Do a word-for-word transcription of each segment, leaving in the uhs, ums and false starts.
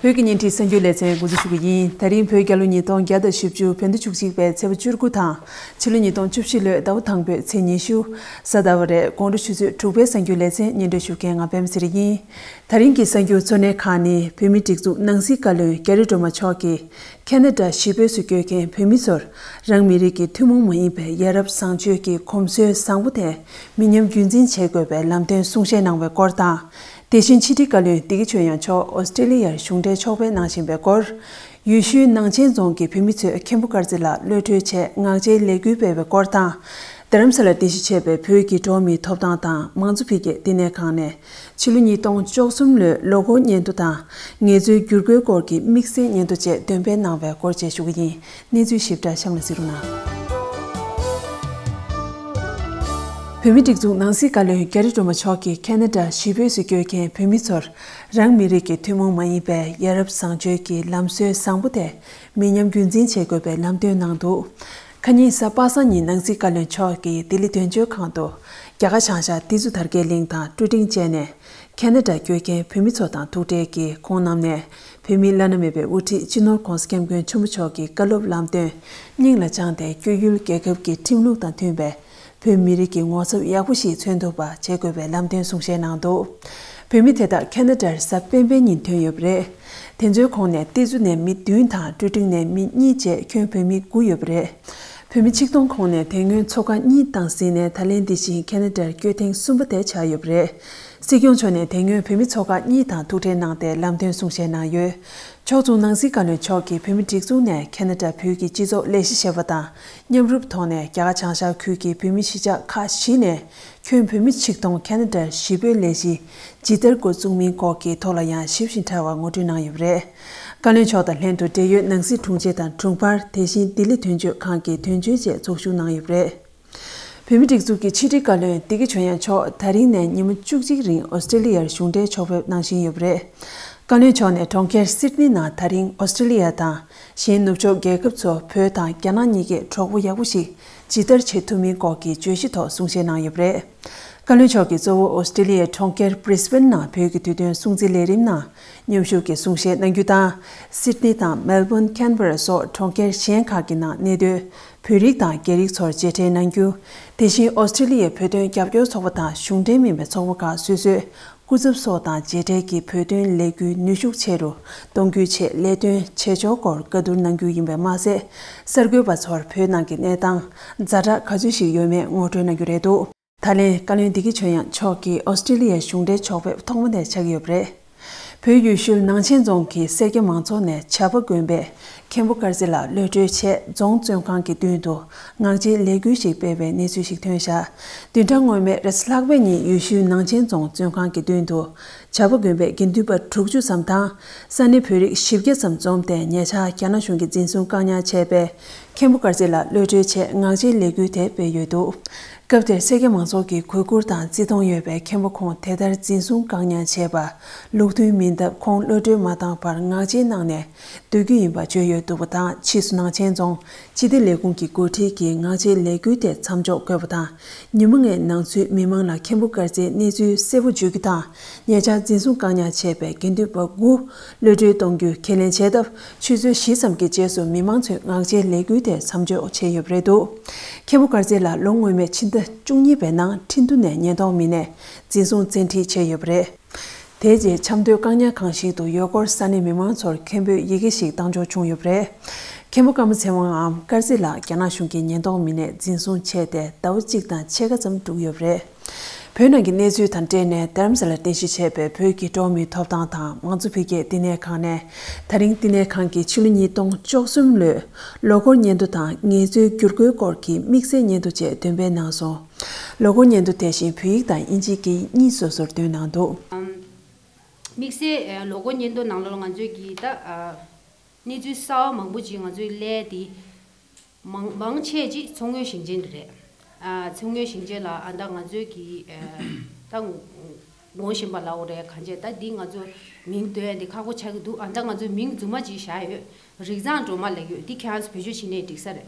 བོད་ཀྱི་བརྙན་འཕྲིན་གསར་འགྱུར་ལེ་ཚན་འགོ་འཛུགས་ཞུ་གི་ཡིན། ད་རིང་བོད་རྒྱལ་ལོ་ཉིས་སྟོང་བརྒྱ་དང་བཞི་བཅུ་བོད་ཟླ་བཅུ་གཅིག་པའི་ཚེས་པ་བཅུ་དགུ་དང་། ཕྱི་ལོ་ཉིས་སྟོང་བཅུ་བཞི་ལོའི་ཟླ་བ་དང་པོའི་ཚེས་ཉི་ཤུ། གཟའ་ཟླ་བ་རེད། དགོང་དྲོ་ཆུ་ཚོད་དྲུག་པའི་གསར་འགྱུར་ལེ་ཚན་སྙན་སྒྲོན་ཞུ་མཁན་ང་པད་མ་ཚེ་རིང་ཡིན། ད་རིང་གི་གསར་འགྱུར་གཙོ་གནད་ཁག་ནི། བོད་མིའི་སྒྲིག་འཛུགས་ནང་སྲིད་བཀའ་བློན་རྒྱ་རི་སྒྲོལ་མ་མཆོག་གིས་ཁེ་ན་ཌ་གཞིས་སྤོས་སུ་བསྐྱོད་མཁན་བོད་མི་ཚོར། རང་མི་རིགས་ཀྱི་ཐུན་མོང་མ་ཡིན་པའི་ཡ་རབས་བཟང་སྤྱོད་ཀྱི་གོམས་སྲོལ་བཟང་པོ་དེ་མི་ཉམས་རྒྱུན་འཛིན་བྱེད་དགོས་པའི་ལམ་སྟོན་གསུང་བཤད་གནང་བའི་སྐོར་དང་། དེ་བཞིན་ཕྱི་དྲིལ་བཀའ་བློན་བདེ་སྐྱིད་ཆོས་དབྱངས་མཆོག་ཨོ་སི་ཀྲེ་ལི་ཡར་གཞུང་འབྲེལ་ཕྱོགས་ཕེབས་གནང་བཞིན་པའི་སྐོར། ཡུལ་ཤུལ་ནང་ཆེན་རྫོང་གི་བོད་མི་ཚོས་མཁན་པོ་དཀར་རྩེ་ལ་གློད་གྲོལ་ཆེད་ངག་བྱེལ་ལས་འགུལ་སྤེལ་བའི་སྐོར་དང་། རྡ་རམ་ས་ལར་རྟེན་གཞི་བྱས་པའི་བོད་ཀྱི་འགྲོ་བ་མིའི་ཐོབ་ཐང་དང་མང་གཙོ་འཕེལ་རྒྱས་བསྟི་གནས་ཁང་ནས། ཕྱི་ལོ་ཉིས་སྟོང་བཅུ་གསུམ་ལོའི་ལོ་འཁོར་སྙན་ཐོ་དང་། ངལ་རྩོལ་བསྒྱུར་བཀོད་སྐོར་གྱི་དམིགས་བསལ་སྙན་ཐོ་བཅས་འདོན་སྤེལ་གནང་བའི་སྐོར་བཅས་ཞུ་གི་ཡིན། གནས་ཚུལ་ཞིབ་ཕྲ་གཤམ་ལ་གཟིགས་རོགས་གནང་། བོད་མིའི་སྒྲིག་འཛུགས་ནང་སྲིད་བཀའ་བློན་རྒྱ་རི་སྒྲོལ་མ་མཆོག་གིས་ཁེ་ན་ཌ་གཞིས་སྤོས་སུ་བསྐྱོད་མཁན་བོད་མི་ཚོར། རང་མི་རིགས་ཀྱི་ཐུན་མོང་མ་ཡིན་པའི་ཡ་རབས་བཟང་སྤྱོད་ཀྱི་ལམ་སྲོལ་བཟང་པོ་དེ་མི་ཉམས་རྒྱུན་འཛིན་བྱེད་དགོས་པའི་ལམ་སྟོན་གནང་འདུག་ཁ་ཉིན་གཟའ་པ་སངས་ཉིན་ནང་སྲིད་བཀའ་བློན་མཆོག་གིས་ལྡི་ལི་དོན་གཅོད་ཁང་དུ། རྒྱ་གར་བྱང་ཤར་ཏི་ཛུ་དར་རྒྱས་གླིང་དང་ཀྲུ་ཀྲིང་བཅས་ནས། ཁེ་ན་ཌར་བསྐྱོད་མཁན་བོད་མི་ཚོ་དང་ཐུག་འཕྲད་ཀྱིས། ཁོང་རྣམས་ནས་བོད་མིའི་བླ་ན་མེད་པའི་དབུ་ཁྲིད་སྤྱི་ནོར་༧གོང་ས་༧སྐྱབས་མགོན་ཆེན་པོ་མཆོག་གི་བཀའ་སློབ་ལམ་སྟོན་སྙིང་ལ་བཅངས་ཏེ། བསྐྱོད་ཡུལ་རྒྱལ་ཁབ་ཀྱི་ཁྲིམས་ལུགས་དང་མཐུན་པའི་བོད་མི་རིགས་ཀྱི་ངོ་ཚབ་ཡག་པོ་ཞིག་མཚོན་ཐུབ་པ་བྱེད་དགོས་པའི་ལམ་སྟོན་གསུང་བཤད་གནང་འདུག་བོད་མི་དེ་དག་ཁེ་ན་ཌར་གཟའ་སྤེན་པའི་ཉིན་ཐོན་ཡོད་པ་རེད། དེ་ཚོའི་ཁོངས་ནས་ཏི་ཛུ་ནས་མི་བདུན་དང་ཀྲུ་ཀྲིང་ནས་མི་གཉིས་བཅས་ཁྱོན་བོད་མི་དགུ་ཡོད་པ་རེད། བོད་མི་ཆིག་སྟོང་ཁོངས་ནས་དེ་སྔོན་འཚོ་ཁ་གཉིས་བཏང་ཟིན་ནས། ད་ལན་འདི་བཞིན་ཁེ་ན་ཌར་བསྐྱོད་ཐེངས་གསུམ་པ་དེ་ཆགས་ཡོད་པ་རེད། སྲིད་སྐྱོང་མཆོག་ནས་དེ་སྔོན་བོད་མི་ཚོ་ཁག་གཉིས་དང་ཐུག་འཕྲད་གནང་སྟེ་ལམ་སྟོན་གསུང་བཤད་གནང་ཡོད། ཕྱོགས་མཚུངས་ནང་སྲིད་བཀའ་བློན་མཆོག་གིས་བོད་མི་སྒྲིག་འཛུགས་ནས་ཁེ་ན་ཌ་བོད་ཀྱི་སྤྱི་ཚོགས་ལས་གཞི་ཞེས་པ་དང་མཉམ་རུབ་ཐོག་ནས། རྒྱ་གར་བྱང་ཤར་ཁུལ་གྱི་བོད་མི་གཞིས་ཆགས་ཁག་བཞི་ནས་ཁྱོན་བོད་མི་ཆིག་སྟོང་ཁེ་ན་ཌར་གཞིས་སྤོའི་ལས་གཞི་ཇི་ལྟར་འགོ་བཙུགས་མིན་སྐོར་གྱི་ཐོག་ལ་ཡང་ཞིབ་ཅིང་ཕྲ་བ་ངོ་སྤྲོད་གནང་ཡོད་པ་རེད། བཀའ་བློན་མཆོག་དང་ལྷན་དུ་འབྲེལ་ཡོད་ནང་སྲིད་དྲུང་ཆེ་དང་དྲུང་འཕར། དེ་བཞིན་ལྡི་ལི་དོན་གཅོད་ཁང་གི་དོན་གཅོད་བཅས་ཚོགས་ཞུགས་གནང་ཡོད་པ་རེད། བོད་མིའི་སྒྲིག་འཛུགས་ཀྱི་ཕྱི་དྲིལ་བཀའ་བློན་བདེ་སྐྱིད་ཆོས་དབྱངས་མཆོག་ད་རིང་ནས་ཉིན་མོ་བཅུ་གཅིག་རིང་ཨོ་སི་ཀྲི་ལི་ཡར་གཞུང་འབྲེལ་ཕྱོགས་ཕེབས་གནང་བཞིན་ཡོད་པ་རེད། བཀའ་བློན་མཆོག་ནས་གྲོང་ཁྱེར་སིད་ནི་ནང་ད་རིང་ཨོ་སི་ཀྲི་ལི་ཡ་དང་གཞན་ནུབ་ཕྱོགས་རྒྱལ་ཁབ་ཚོ་བོད་དང་རྒྱ་ནག་གཉིས་ཀས་གྲོགས་པོ་ཡག་པོ་ཞིག་ཇི་ལྟར་བྱེད་ཐུབ་མིན་སྐོར་གྱི་བརྗོད་གཞི་ཐོག་གསུང་བཤད་གནང་ཡོད་པ་རེད། བཀའ་བློན་མཆོག་གིས་གཙོ་བོ་ཨོ་སི་ཀྲི་ལི་ཡའི་གྲོང་ཁྱེར་བྷི་རི་སི་བྷེན་ནང་བོད་ཀྱི་དུས་སྟོན་སྲུང་བརྩི་ལས་རིམ་ནང་མཉམ་ཞུགས་ཀྱིས་གསུང་བཤད་གནང་རྒྱུ་དང་། སིད་ནི་དང་མེལ་བྷོན། ཁན་བྷེ་ར་སོགས་གྲོང་ཁྱེར་གཞན་ཁག་གི་ནང་གནས་སྡོད་བོད་རིགས་དང་རྒྱ་རིགས་ཚོར་མཇལ་འཕྲད་གནང་རྒྱུ། དེ་བཞིན་ཨོ་སི་ཀྲི་ལི་ཡའི་བོད་དོན་རྒྱབ་སྐྱོར་ཚོགས་པ་དང་གཞུང་འབྲེལ་མིན་པའི་ཚོགས་པ་ཁག་སོ་སོའི་སྐུ་ཚབ་སོགས་དང་མཇལ་འཕྲད་ཀྱིས་བོད་དོན་ལས་འགུལ་ནུས་ཤུགས་ཆེ་རུ་གཏོང་རྒྱུའི་ཆེད་ལས་དོན་བྱེད་ཕྱོགས་སྐོར་བཀའ་བསྡུར་གནང་རྒྱུ་ཡིན་པས་མ་ཟད། གསར་འགོད་པ་ཚོར་བོད་ནང་གི་གནས་སྟངས་ཛ་དྲག་ག་ཚོད་ཞིག་ཡོད་མེད་ངོ་སྤྲོད་གནང་རྒྱུ་རེད་འདུག་ད་ལན་བཀའ་བློན་བདེ་སྐྱིད་ཆོས་དབྱངས་མཆོག་གིས་ཨོ་སི་ཀྲི་ལི་ཡའི་གཞུང་འབྲེལ་ཕྱོགས་ཕེབས་ཐོག་མ་དེ་ཆགས་ཀྱི་ཡོད་པ་རེད། བོད་ཡུལ་ཤུལ་ནང་ཆེན་རྫོང་གི་སེར་སྐྱ་མང་ཚོགས་ནས་བྱ་པ་དགོན་པའི་མཁན་པོ་དཀར་རྩེ་ལ་གློད་གྲོལ་ཆེད་རྫོང་བཙོན་ཁང་གི་མདུན་དུ་ངག་བྱེལ་ལས་འགུལ་ཞིག་སྤེལ་བའི་གནས་ཚུལ་ཞིག་ཐོན་བཞག་བདུན་ཕྲག་སྔོན་མའི་རེས་གཟའ་ལྷག་པའི་ཉིན་ཡུལ་ཤུལ་ནང་ཆེན་རྫོང་བཙོན་ཁང་གི་མདུན་དུ་བྱ་པ་དགོན་པའི་དགེ་འདུན་པ་དྲུག་ཅུ་ཙམ་དང་ས་གནས་བོད་རིགས་བཞི་བརྒྱ་ཙམ་འཛོམས་ཏེ། ཉེ་ཆར་རྒྱ་ནག་གཞུང་གིས་འཛིན་བཟུང་བཀག་ཉར་བྱས་པའི་མཁན་པོ་དཀར་རྩེ་ལ་གློད་གྲོལ་ཆེད་ངག་བྱེལ་ལས་འགུལ་དེ་སྤེལ་ཡོད་འདུག་སྐབས་དེར་སེར་སྐྱ་མང་ཚོགས་ཀྱི་གུས་བཀུར་དང་བརྩི་མཐོང་ཡོད་པའི་མཁན་པོ་ཁོང་དེ་ལྟར་འཛིན་བཟུང་བཀག་ཉར་བྱས་པ་ལུགས་མཐུན་མིན་སྟབས། ཁོང་གློད་གྲོལ་མ་བཏང་བར་ངག་བྱེལ་གནང་ནས་སྡོད་རྒྱུ་ཡིན་པ་བརྗོད་ཡོད་འདུག་པ་དང་། ཕྱིས་སུ་ནང་ཆེན་རྫོང་སྤྱི་བདེ་ལས་ཁུངས་ཀྱི་འགོ་ཁྲིད་ཀྱིས་ངག་བྱེལ་ལས་འགུལ་དེ་མཚམས་འཇོག་དགོས་པ་དང་། ཉི་མ་ལྔའི་ནང་ཚུད་མི་མང་ལ་མཁན་པོ་དཀར་རྩེའི་གནས་ཚུལ་གསལ་པོ་བརྗོད་རྒྱུ་དང་། ཉེ་ཆར་འཛིན་བཟུང་བཀག་ཉར་བྱས་པའི་དགེ་འདུན་པ་དགུ་གློད་གྲོལ་གཏོང་རྒྱུ་ཁས་ལེན་བྱས་སྟབས། ཆུ་ཚོད་བཞི་ཙམ་གྱི་རྗེས་སུ་མི་མང་ཚོས་ངག་བྱེལ་ལས་འགུལ་དེ་མཚམས་འཇོག་བྱས་ཡོད་པ་རེད་འདུག་མཁན་པོ་དཀར་རྩེ་ལ་ལོ་སྔོན་མའི་ཕྱི་ཟླ་བཅུ་གཉིས་པའི་ནང་ཁྲིན་ཏུ་ནས་ཉེན་རྟོག་མི་སྣས་འཛིན་བཟུང་བཙན་ཁྲིད་བྱས་ཡོད་པ་རེད། དེའི་རྗེས་ཆབ་མདོའི་བཀག་ཉར་ཁང་ཞིག་ཏུ་ཡོད་སྐོར་ས་གནས་མི་མང་ཚོར་མཁན་པོས་ཡི་གེ་ཞིག་བཏང་འབྱོར་བྱུང་ཡོད་པ་རེད། མཁན་པོ་ཀརྨ་ཚེ་དབང་འམ་དཀར་རྩེ་ལགས་རྒྱ་ནག་གཞུང་གི་ཉེན་རྟོག་མི་སྣས་འཛིན་བཟུང་བྱས་ཏེ་ཟླ་བ་གཅིག་དང་ཕྱེད་ཀ་ཙམ་འགྲོ་གི་ཡོད་པ་རེད། བོད་ནང་གི་གནས་ཚུལ་དང་འབྲེལ་ནས་རྡ་རམ་ས་ལར་རྟེན་གཞི་བྱས་པའི་བོད་ཀྱི་འགྲོ་བ་མིའི་ཐོབ་ཐང་དང་མང་གཙོ་འཕེལ་རྒྱས་བསྟི་གནས་ཁང་ནས། ད་རིང་བསྟི་གནས་ཁང་གི་ཕྱི་ལོ་ཉིས་སྟོང་བཅུ་གསུམ་ལོའི་ལོ་འཁོར་སྙན་ཐོ་དང་ངལ་རྩོལ་བསྒྱུར་བཀོད་སྐོར་གྱི་དམིགས་བསལ་སྙན་ཐོ་བཅས་འདོན་སྤེལ་གནང་སོང་། ལོ་འཁོར་སྙན་ཐོ་དེ་བཞིན་བོད་ཡིག་དང་དབྱིན་ཇིའི་སྐད་ཡིག་གཉིས་སོ་སོར་བཏོན་གནང་འདུག་དམིགས་བསལ་ལོ་འཁོར་སྙན་ཐོ་ནང་ལོགས་ལ་ང་ཚོས་ཀྱི་ད་གནས་ཚུལ་གསར་བ་མང་པོ་ཅིག་ང་ཚོས་སླེབས་ཏེ། མང་མང་ཆེ་ཅིག་མཚོ་སྔོན་ཞིང་ཆེན་རེད། ཨ་མཚོ་སྔོན་ཞིང་ཆེན་ལ་ཨ་ད་ང་ཚོས་ཀྱི་ཨ་ད་ངོ་ཤེས་པ་ལབ་དགོས་རེད། གང་བྱས་ད་འདི་ང་ཚོ་མིང་འདོན་ཡ་འདི་ཁག་པོ་ཆགས་ཀྱི་འདུག་ཨ་ད་ང་ཚོ་མིང་རྫུན་མ་ཅིག་བཞག་ཡོད། རིགས་བཟང་སྒྲོལ་མ་ལབ་ཡོད། འདི་ཁྱེད་རང་ཚོ་བེད་སྤྱོད་བྱེད་ནའི་འགྲིག་ས་རེད།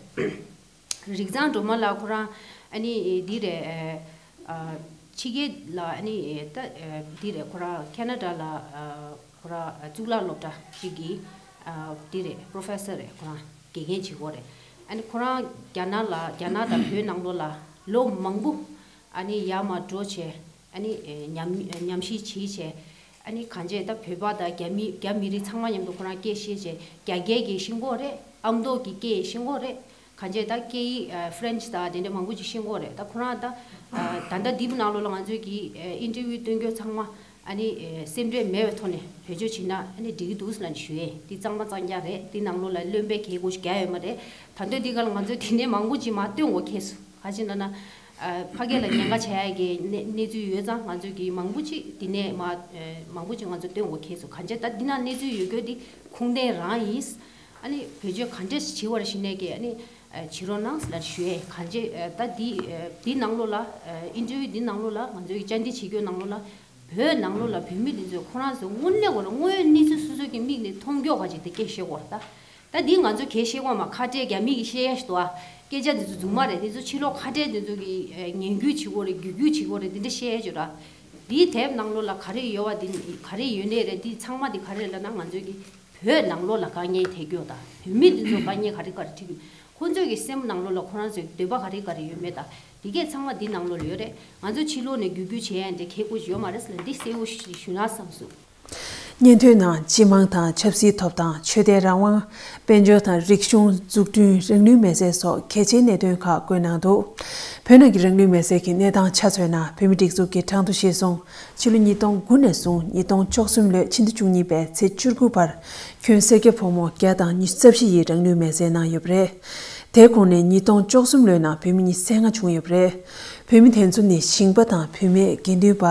རིགས་བཟང་སྒྲོལ་མ་ལགས་ཁོ་རང་ཨ་ནི་འདི་རེད། ཨ་ཕྱི་རྒྱལ་ལ་ཨ་ནི་ད་འདི་རེད། ཁོ་རང་ཁེ་ན་ཌ་ལ་ཨ་ ཁོ་རང་གཙུག་ལག་སློབ་གྲྭ་གཅིག་གི་འདི་རེད། པོ་རོ་ཕེ་སར་རེད། ཁོ་རང་དགེ་རྒན་བྱེད་ཀྱི་ཡོད་རེད། ཨ་ནི་ཁོ་རང་རྒྱ་ནག་ལ་རྒྱ་ནག་དང་བོད་ནང་ལོགས་ལ་ལོ་མང་པོ་ཨ་ནི་ཡར་མར་འགྲོ་བྱས། ཨ་ནི་ཉམས་ཉམས་ཞིབ་བྱས་བྱས། ཨ་ནི་གང་བྱས་ད་བོད་པ་དང་རྒྱ་མི་རྒྱ་མི་རིགས་ཚང་མ་མཉམ་དུ་ཁོ་རང་སྐད་བཤད་བྱས། རྒྱ་སྐད་ཀྱི་ཤེས་ཀྱི་ཡོད་རེད། ཨ་མདོ་གི་སྐད་ཤེས་ཀྱི་ཡོད་རེད། གང་བྱས་ད་སྐད་ཡིག་ཨ་ཧྥ་རན་ཆི་དང་དེ་འདྲ་མང་པོ་ཅིག་ཤེས་ཀྱི་ཡོད་རེད། ད་ཁོ་རང་ད་ཨ་ད་ལྟ་འདི་བོ་ནང་ལོགས་ལ་ང་ཚོས་ཀྱི་ཨ་ཨིན་ཊར་བིའུ་སྟོན་རྒྱུ་ཚང་མ་ཨ་ནི་ཨ་སེམས་ཁྲལ་མེད་པའི་ཐོག་ནས་བེད་སྤྱོད་བྱས་ན་ཨ་ནི་འགྲིག་གི་འདུག་ལབ་ནས་ཞུ་ཡས། འདི་གཙང་མ་གཙང་རྐྱང་རེད། འདི་ནང་ལོགས་ལ་རློན་པའི་གད་སྐོར་ཞིག་རྒྱག་ཡོད་མ་རེད། ད་དུང་འདི་ག་ལ་ང་ཚོས་དེ་ནས་མང་པོ་ཅིག་མར་སྟོན་དགོས་ཁེལ་སོང་། ག་ཅི་ལབ་ན། ཨ་ཕ་སྐད་ལ་ཉེན་ཁ་ཆེ་ཡ་གི་གནས་གནས་ཚུལ་ཡོད་ཙང་ང་ཚོས་ཀྱི་མང་པོ་ཅིག་འདི་ནས་མར་ཨ་མང་པོ་ཅིག་ང་ཚོས་སྟོན་དགོས་ཁེལ་སོང་། གང་བྱས་ད་འདི་ན་གནས་ཚུལ་ཡོད་རྒྱུ་འདི་ཁུངས་ལྡན་རང་ཡིན། ཨ་ནི་བེད་སྤྱོད་ག་འདྲས་ཞིག་བྱེད་པར་ཞིག་ནས་ཀྱི་ཨ་ནི་ཨ་བྱེད་རོགས་གནང་ལབ་ཞུ་ཡས། གང་བྱས་ཨ་ད་འདི་ཨ་འདི་ནང་ལོགས་ལ་ཨ་ཨིན་ཊར་བིའུ་འདི་ནང་ལོགས་ལ་ང་ཚོས་ཀྱི་བཅར་འདྲི་བྱེད་རྒྱུ་ནང་ལོགས་ལ་བོད་ནང་ལོགས་ལ་བོད་མི་འདི་ཚོས་ཁོ་རང་ཚོ་དངོས་གནས་ཁོ་རང་དངོས་ཡོད་གནས་ཚུལ་སོ་སོ་གི་མིག་ནས་མཐོང་རྒྱུ་ག་ཅིག་དེ་སྐད་བཤད་དགོས་རེད་ད། ད་འདི་ང་ཚོ་གལ་ཤེས་ཀྱི་ཡོད་མ། ཁ་བྲལ་རྒྱ་མི་གིས་བཤད་ཡ་ཞིག་འདུག་ཨ། སྐད་ཆ་འདི་ཚོ་རྫུན་མ་རེད། འདི་ཚོ་ཕྱི་ལོགས་ཁ་བྲལ་འདི་ཚོ་གིས་ཨ་ངན་སྐུལ་བྱེད་ཀྱི་ཡོད་རེད། བརྒྱུད་སྐུལ་བྱེད་ཀྱི་ཡོད་རེད། འདི་འདྲ་བཤད་ཡ་ཅིག་རེད། འདིའི་དེབ་ནང་ལོགས་ལ་ག་རེ་ཡོད་པ་འདི་ག་རེ་ཡོད་ནའི་རེད། འདི་ཚང་མ་འདི་ག་རེ་ལབ་ན་ང་ཚོའི་གི་བོད་ནང་ལོགས་ལ་དཀའ་ངལ་འཕྲད་རྒྱུ་དང་བོད་མི་འདི་ཚོ་དཀའ་ངལ་ག་རེ་ག་རེ་འཕྲད་ཀྱི་ཡོད། ཁོང་ཚོའི་གི་སེམས་ནང་ལོགས་ལ་ཁོ་རང་ཚོའི་འདོད་པ་ག་རེ་ག་རེ་ཡོད་མེད་དང་འདི་གས་ཚང་མ་འདི་ནང་ལོགས་ལ་ཡོད་རེད། ང་ཚོ་ཕྱི་ལོགས་ནས་བརྒྱུད་སྐུལ་བྱེད་ཡ་འདི་ཁེ་པོ་ཞིག་ཡོད་མ་རེད་ཟེར་ལ་འདི་གསལ་པོ་ཞིག་ཞུ་ན་བསམ་སོང་། སྙན་ཐོའི་ནང་སྤྱི་དམངས་དང་ཆབ་སྲིད་ཐོབ་ཐང་། ཆོས་དད་རང་དབང་། དཔལ་འབྱོར་དང་རིག་གཞུང་། འཛུགས་སྐྲུན། རང་ལུས་མེར་སྲེག་སོགས་གལ་ཆེའི་གནད་དོན་ཁག་བཀོད་གནང་འདུག་བོད་ནང་གི་རང་ལུས་མེར་སྲེག་གི་གནས་སྟངས་ཆ་མཚོན་ན། བོད་མིའི་སྒྲིག་འཛུགས་ཀྱིས་གྲངས་ཐོ་གཞིར་བཟུང་ཕྱི་ལོ་ཉིས་སྟོང་དགུ་ནས་བཟུང་ཉིས་སྟོང་བཅུ་གསུམ་ལོའི་ཕྱི་ཟླ་བཅུ་གཉིས་པའི་ཚེས་བཅུ་དགུ་བར་ཁྱོན་སེར་སྐྱ་ཕོ་མོ་བརྒྱ་དང་ཉི་ཤུ་རྩ་བཞི་ཡིས་རང་ལུས་མེར་སྲེག་གནང་ཡོད་པ་རེད། དེའི་ཁོངས་ནས་ཉིས་སྟོང་བཅུ་གསུམ་ལོའི་ནང་བོད་མི་ཉི་ཤུ་རྩ་ལྔ་བྱུང་ཡོད་པ་རེད། བོད་མི་དེ་ཚོ་ནི་ཞིང་པ་དང་བུད་མེད། དགེ་འདུན་པ།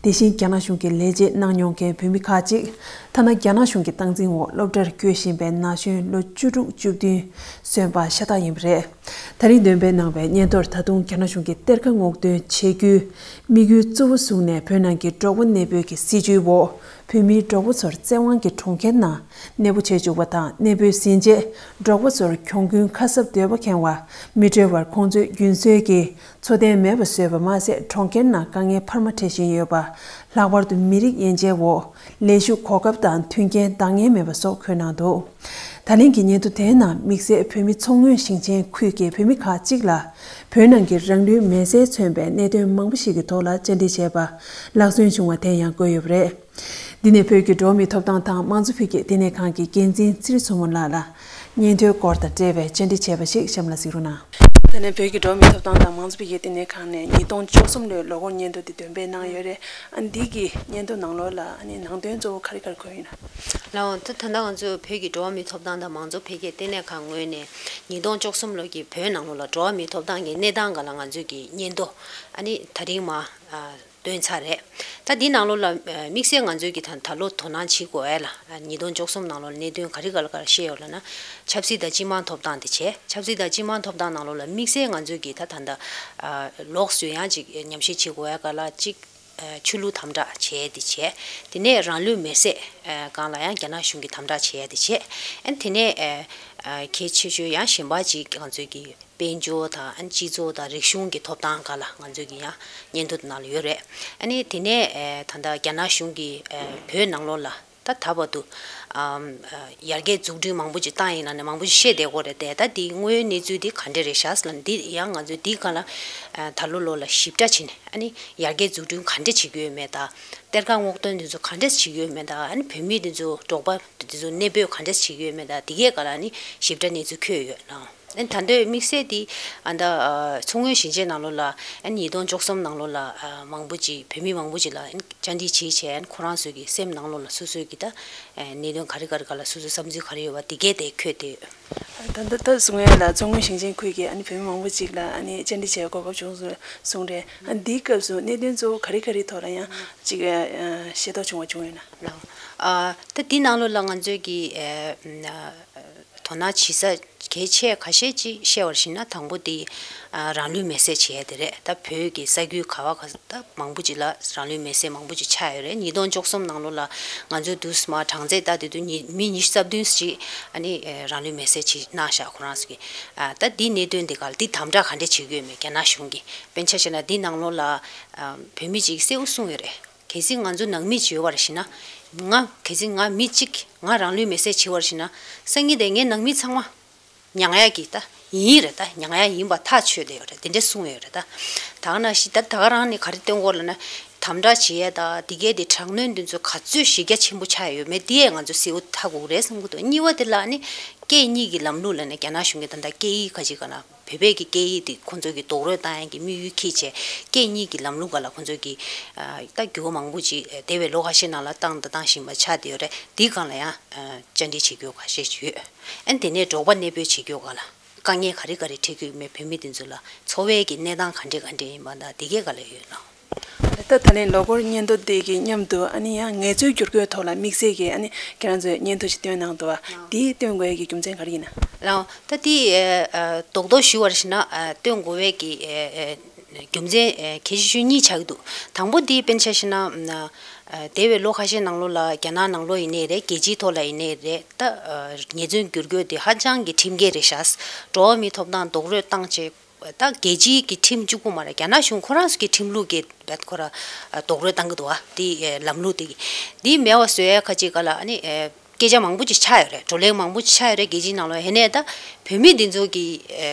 དེ་བཞིན་རྒྱ་ནག་གཞུང་གི་ལས་བྱེད་གནང་མྱོང་མཁན་བོད་མི་ཁག་ཅིག་ཐ་ན་རྒྱ་ནག་གཞུང་གི་སྟངས་འཛིན་འོག་སློབ་གྲྭར་བསྐྱོད་བཞིན་པའི་ན་གཞོན་ལོ་བཅུ་དྲུག་བཅུ་བདུན་སོན་པ་ཤ་སྟག་ཡིན་པ་རེད། ད་རིང་འདོན་སྤེལ་གནང་བའི་སྙན་ཐོར་ད་དུང་རྒྱ་ནག་གཞུང་གིས་གཏེར་ཁ་སྔོག་འདོན་བྱེད་རྒྱུའི་དམིགས་ཡུལ་གཙོ་བོ་བཟུང་ནས་བོད་ནང་གི་འབྲོག་པ་གནས་སྤོས་ཀྱི་སྲིད་བྱུས་འོག་བོད་མིའི་འབྲོག་པ་ཚོར་བཙན་དབང་གིས་གྲོང་ཁྱེར་ནང་གནས་སྤོ་བྱེད་བཅུག་པ་དང་། གནས་སྤོས་ཟིན་རྗེས་འབྲོག་པ་ཚོར་གྱོང་གུན་ཁ་གསབ་འདོད་པ་འཁྱེར་བར་མི་སྤྲོད་པར་ཁོང་ཚོས་རྒྱུན་སྲོལ་གྱི་འཚོ་རྟེན་མེད་པ་བཟོས་པ་མ་ཟད། གྲོང་ཁྱེར་ནང་དཀའ་ངལ་འཕར་མ་འཕྲད་བཞིན་ཡོད་པ། ལྷག་པར་དུ་མི་རིགས་དབྱེ་འབྱེད་འོག་ལས་ཞུགས་གོ་སྐབས་དང་མཐུན་རྐྱེན་འདང་ངེས་མེད་པ་སོགས་འཁོད་གནང་འདུག་ད་ལན་གྱི་སྙན་ཐོ་དེའི་ནང་དམིགས་བསལ་བོད་མི་མཚོ་སྔོན་ཞིང་ཆེན་ཁུལ་གྱི་བོད་མི་ཁག་ཅིག་ལ་བོད་ནང་གི་རང་ལུས་མེར་སྲེག་མཚོན་པའི་གནད་དོན་མང་པོ་ཞིག་གི་ཐོག་ལ་བཅར་འདྲི་བྱས་པ་ལག་སོན་བྱུང་བ་དེ་ཡང་བཀོད་ཡོད་པ་རེད། འདི་ནས་བོད་ཀྱི་འགྲོ་བ་མིའི་ཐོབ་ཐང་དང་མང་གཙོ་འཕེལ་རྒྱས་ལྟེ་གནས་ཁང་གི་འགན་འཛིན་ཚེ་རིང་མཚོ་མོ་ལགས་ལ་སྙན་ཐོའི་སྐོར་དང་འབྲེལ་བའི་བཅར་འདྲི་བྱས་པ་ཞིག་གཤམ་ལ་གཟིགས་རོགས་གནང་། ད་ནས་བོད་ཀྱི་འགྲོ་བ་མིའི་ཐོབ་ཐང་དང་མང་གཙོ་འཕེལ་རྒྱས་ལྟེ་གནས་ཁང་ནས་ཉིས་སྟོང་བཅུ་གསུམ་ལོའི་ལོ་འཁོར་སྙན་ཐོ་འདི་འདོན་སྤེལ་གནང་ཡོད་རེད། ཨ་འདི་གི་སྙན་ཐོ་ནང་ལོགས་ལ་ཨ་ནི་ནང་དོན་གཙོ་བོ་ག་རེ་ག་རེ་འཁོད་ཡོད་ན། ལགས་འོང་། ད་ད་ལྟ་ང་ཚོས་བོད་ཀྱི་འགྲོ་བ་མིའི་ཐོབ་ཐང་དང་མང་གཙོ་འཕེལ་རྒྱས་ལྟེ་གནས་ཁང་ངོས་ནས་ཉིས་སྟོང་བཅུ་གསུམ་ལོ་གི་བོད་ནང་ལོགས་ལ་འགྲོ་བ་མིའི་ཐོབ་ཐང་གི་གནས་སྟངས་སྒང་ལ་ང་ཚོས་ཀྱི་སྙན་ཐོ་ཨ་ནི་ད་རིང་མ་ཨ། བཏོན་ཚར་རེད། ད་འདི་ནང་ལོགས་ལ་ཨ་དམིགས་བསལ་ང་ཚོས་ཀྱི་ད་ད་ལོ་དོ་སྣང་བྱེད་དགོས་ཡ་ལ་ཨ་ཉིས་སྟོང་བཅུ་གསུམ་ནང་ལོགས་ལ་གནད་དོན་ག་རེ་ག་ལ་ག་རེ་བཤད་ཡོད་ལབ་ན། ཆབ་སྲིད་དང་སྤྱི་དམངས་ཐོབ་ཐང་དེ་བྱས། ཆབ་སྲིད་དང་སྤྱི་དམངས་ཐོབ་ཐང་ནང་ལོགས་ལ་དམིགས་བསལ་ང་ཚོས་ཀྱི་ད་ད་ལྟ་ཨ་ལོགས་སུ་ཡང་ཅིག་ཉམས་ཞིབ་བྱེད་དགོས་ཡ་ག་ལ་གཅིག་ཨ་ཆོས་ལུགས་དམ་དྲག་བྱས་དེ་བྱས། དེ་ནས་རང་ལུས་མེར་སྲེག་ཨ་སྒང་ལ་ཡང་རྒྱ་ནག་གཞུང་གིས་དམ་དྲག་བྱས་དེ་བྱས། ཨ་དེ་ནས་ཨ་ཨ་གལ་ཆེ་ཤོས་ཡང་གཞན་པ་ཅིག་ང་ཚོས་ཀྱི་དཔལ་འབྱོར་དང་ཨ་ནི་སྤྱི་ཚོགས་དང་རིག་གཞུང་གི་ཐོབ་ཐང་སྒང་ལ་ང་ཚོས་ཀྱི་ཡང་སྙན་ཐོ་དེ་ནང་ལ་ཡོད་རེད། ཨ་ནི་དེ་ནས་ཨེ་ད་ལྟ་རྒྱ་ནག་གཞུང་གིས་ཨེ་བོད་ནང་ལོགས་ལ་ད་ད་བར་དུ་ཨམ་ཨ་ཡར་རྒྱས་འཛུགས་སྐྲུན་མང་པོ་ཅིག་བཏང་ཡིན་ན་ནི་མང་པོ་ཅིག་བཤད་བསྡད་ཀྱི་ཡོད་རེད་དེ། ད་འདི་དངོས་ཡོད་གནས་ཚུལ་འདི་ག་འདྲ་རེད་ཤག་ཟེར་ལབ་ན། འདི་ཡང་ང་ཚོས་འདི་སྒང་ལ་ཨ་ད་ལོ་ལོ་ལ་ཞིབ་ཕྲ་བྱས་ནས་ཨ་ནི་ཡར་རྒྱས་འཛུགས་སྐྲུན་ག་འདྲ་བྱེད་ཀྱི་ཡོད་མེད་དང་། གཏེར་ཁ་སྔོག་འདོན་དེ་ཚོ་ག་འདྲ་བྱེད་ཀྱི་ཡོད་མེད་དང་། ཨ་ནི་བོད་མི་དེ་ཚོ་འབྲོག་པ་དེ་ཚོ་གནས་སྤོས་ག་འདྲ་བྱེད་ཀྱི་ཡོད་མེད་དང་། དེ་གའི་སྒང་ལ་ཨ་ནི་ཞིབ་ཕྲ་གནས་ཚུལ་འཁོད་ཡོད་ལགས། ཨ་ནི་ད་ལྟའི་དམིགས་བསལ་དེ་ཨ་ད་ཨ་མཚོ་སྔོན་ཞིང་ཆེན་ནང་ལོགས་ལ་ཨ་ནི་ཉིས་སྟོང་བཅུ་གསུམ་ནང་ལོགས་ལ་ཨ་མང་པོ་ཅིག་བོད་མི་མང་པོ་ཅིག་ལ་ཨ་ནི་བཅར་འདྲི་བྱས་བྱས། ཨ་ནི་ཁོ་རང་ཚོའི་གི་སེམས་ནང་ལོགས་ལ་སོ་སོའི་གི་ད་ཨ་གནད་དོན་ག་རེ་ག་རེ་ག་ལ་སོ་སོའི་བསམ་ཚུལ་ག་རེ་ཡོད་པ་དེ་གས་དེ་འཁོད་དེ་ཡོད། ད་ལྟ་ད་གསུང་ཡས་ལ་མཚོ་སྔོན་ཞིང་ཆེན་ཁུལ་གྱི་ཨ་ནི་བོད་མི་མང་པོ་ཅིག་ལ་ཨ་ནི་བཅར་འདྲི་བྱེད་གོ་སྐབས་བྱུང་སོང་གསུངས་རེད། ཨ་འདིའི་སྐབས་སུ་གནད་དོན་གཙོ་བོ་ག་རེ་ག་རེའི་ཐོག་ལ་ཡང་ཅིག་ཨ་ཤེས་རྟོགས་བྱུང་བ་བྱུང་ཡོད་ན། ལགས། ཨ་ད་འདི་ནང་ལོགས་ལ་ང་ཚོས་ཀྱི་ཨ་དོ་སྣང་བྱེད་ས་གལ་ཆེ་ཁ་ཤས་ཅིག་བཤད་པར་བྱས་ན། དང་པོ་དེ་ཨ་རང་ལུས་མེར་སྲེག་བྱེད་ཡས་དེ་རེད། ད་བོད་ཀྱི་ས་ཁུལ་ག་བ་ག་ས་ད་མང་པོ་ཅིག་ལ་རང་ལུས་མེར་སྲེག་མང་པོ་ཅིག་ཆགས་ཡོད་རེད། ཉིས་སྟོང་བཅུ་གསུམ་ནང་ལོགས་ལ་ང་ཚོས་དུས་མ་གྲངས་ཚད་ལྟ་དེ་དུས་ཉི་མི་ཉི་ཤུ་རྩ་བདུན་ཅིག་ཨ་ནི་ཨེ་རང་ལུས་མེར་སྲེག་བྱེད་གནང་ཤག་ཁོ་རང་ཚོ་གིས། ཨ་ད་འདི་གནད་དོན་འདི་ག་ལ་འདི་དམ་དྲག་ག་འདྲས་བྱེད་ཀྱི་ཡོད་མེད་རྒྱ་ནག་གཞུང་གིས། དཔེར་ན་ཆ་བཞག་ན་འདི་ནང་ལོགས་ལ་ཨ་བོད་མི་ཅིག་གསལ་པོ་གསུངས་ཡོད་རེད། གལ་སྲིད་ང་ཚོ་ནང་མི་བྱོས་པར་ཞིག་ན། ང་གལ་སྲིད་ང་མི་གཅིག་ང་རང་ལུས་མེར་སྲེག་བྱེད་པར་ཞིག་ན། སང་ཉིན་དེ་ངའི་ནང་མི་ཚང་མ་མྱང་ཡག་གི་ད་ཡིན་རེད། ད་མྱང་ཡག་ཡིན་པ་ཐག་ཆོད་བསྡད་ཡོད་རེད། དེ་འདྲ་གསུངས་ཡོད་རེད། ད་ད་ག་ནང་བཞིན་ད་ད་ག་རང་ནས་ག་རེ་སྟོན་གོ་ལབ་ན། དམ་དྲག་བྱེད་ཡས་ད་འདི་གས་དེ་དྲག་གནོན་འདི་ཚོ་ག་ཚོད་གཞི་རྒྱ་ཆེན་པོ་ཆགས་ཡོད་མེད་འདི་ཡས་ང་ཚོ་གསལ་པོ་ཧ་གོ་གི་རེད་བསམ་གི་འདུག་གཉིས་པ་དེ་ལ་ནི་སྐད་གཉིས་ཀྱི་ལམ་ལུགས་ལབ་ནས་རྒྱ་ནག་གཞུང་གི་ད་ལྟ་སྐད་ཡིག་ཁ་ཅིག་ག་ན། བོད་པའི་གི་སྐད་ཡིག་དེ་ཁོང་ཚོ་གི་རྡོག་རོལ་བཏང་ཡག་གི་དམིགས་ཡུལ་འཁྱེར་བྱས་སྐད་གཉིས་ཀྱི་ལམ་ལུགས་སྒང་ལ་ཁོང་ཚོ་གི་ཨ་ད་འགྱུར་བ་མང་པོ་ཅིག་འདས་པའི་ལོ་ཁ་ཤས་ནང་ལ་བཏང་དང་བཏང་བཞིན་པ་ཆགས་བསྡད་ཡོད་རེད། འདིའི་སྒང་ལ་ཡང་ཨ་བཅར་འདྲི་བྱེད་རྒྱུ་ཁ་ཤས་ཡོད། ཨ་ནི་དེ་ནས་འབྲོག་པ་གནས་སྤོས་བྱེད་རྒྱུ་སྒང་ལ་དཀའ་ངལ་ག་རེ་ག་རེ་འཕྲད་ཀྱི་ཡོད་མེད་བོད་མི་དེ་ཚོ་ལ་འཚོ་བའི་གི་གནས་སྟངས་ག་འདྲ་ག་འདྲ་ཡིན་པ་དང་དེ་གའི་སྒང་ལ་ཡོད་ལགས། ད་ད་ལན་ལོ་འཁོར་སྙན་ཐོ་དེ་གི་མཉམ་དུ་ཨ་ནི་ཡང་ངལ་རྩོལ་བསྒྱུར་བཀོད་ཐོག་ལ་དམིགས་བསལ་གྱི་ཨ་ནི་ཁྱེད་རང་ཚོས་སྙན་ཐོ་ཞིག་བཏོན་གནང་འདུག་བ། དེ་བཏོན་དགོས་ཡ་གི་རྒྱུ་མཚན་ག་རེ་ཡིན་ན། ལགས། ད་དེ་ཨ་རྡོག་རྡོག་ཞུ་བར་ཞིག་ན་ཨ་བཏོན་དགོས་པའི་གི་ཨ་ཨ་རྒྱུ་མཚན་ཨ་གལ་ཆེ་ཤོས་གཉིས་ཆགས་ཀྱི་འདུག་དང་པོ་དེ་དཔེར་ན་ཆ་བཞག་ན་ཨ་འདས་པའི་ལོ་ཁ་ཤས་ནང་ལོགས་ལ་རྒྱ་ནག་ནང་ལོགས་ཡིན་ནའི་རེད། རྒྱལ་སྤྱིའི་ཐོག་ལ་ཡིན་ནའི་རེད། ད་ཨ་ངལ་རྩོལ་བསྒྱུར་བཀོད་དེ་ཧ་ཅང་གི་ཁྲིམས་འགལ་རེད་ཤག་འགྲོ་བ་མིའི་ཐོབ་ཐང་རྡོག་རོལ་བཏང་བྱས། ད་རྒྱལ་སྤྱིའི་གི་ཁྲིམས་གཅིག་པུ་མ་རེད། རྒྱ་ནག་གཞུང་ཁོ་རང་ཚོ་གི་ཁྲིམས་ལུགས་ཀྱི་རྦད་ཁོ་ར་རྡོག་རོལ་བཏང་གི་འདུག་བ། དེ་ལམ་ལུགས་དེ་གི་དེ་མེད་པ་བཟོ་ཡ་ཁ་ཅིག་ག་ལ་ཨ་ནི་སྐད་ཆ་མང་པོ་ཅིག་ཆགས་ཡོད་རེད། བགྲོ་གླེང་མང་པོ་ཅིག་ཆགས་ཡོད་རེད་རྒྱལ་སྤྱིའི་ནང་ལ། ཡིན་ནའི་ད་བོད་མི་འདི་ཚོ་གི་